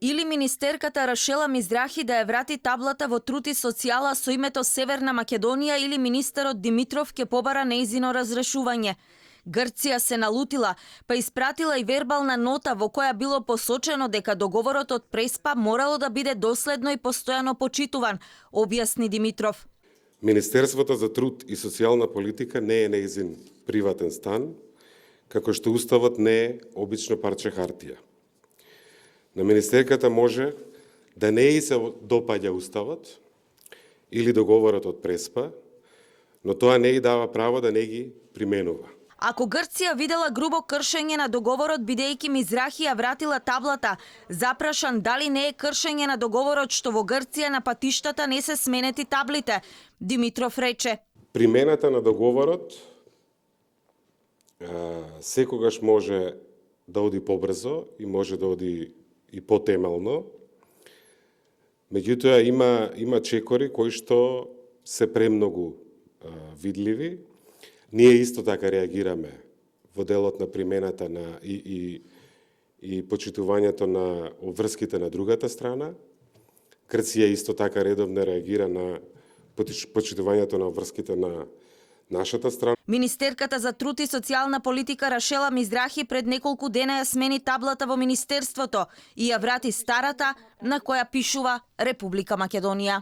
Или министерката Рашела Мизрахи да ја врати таблата во труд и социјала со името Северна Македонија или министерот Димитров ќе побара нејзино разрешување. Грција се налутила, па испратила и вербална нота во која било посочено дека договорот од Преспа морало да биде доследно и постојано почитуван, објасни Димитров. Министерството за труд и социјална политика не е нејзин приватен стан, како што уставот не е обично парче хартија. На министерката може да не и се допаѓа уставот или договорот од Преспа, но тоа не и дава право да не ги применува. Ако Грција видела грубо кршење на договорот бидејќи Мизрахи ја вратила таблата, запрашан дали не е кршење на договорот што во Грција на патиштата не се сменети таблите, Димитров рече. Примената на договорот секогаш може да оди побрзо и може да оди и потемелно. Меѓутоа има чекори кои што се премногу видливи. Ние исто така реагираме во делот на примената на и почитувањето на обврските на другата страна. Грција исто така редовно реагира на почитувањето на обврските на нашата страна. Министерката за труд и социјална политика Рашела Мизрахи пред неколку дена ја смени таблата во министерството и ја врати старата на која пишува Република Македонија.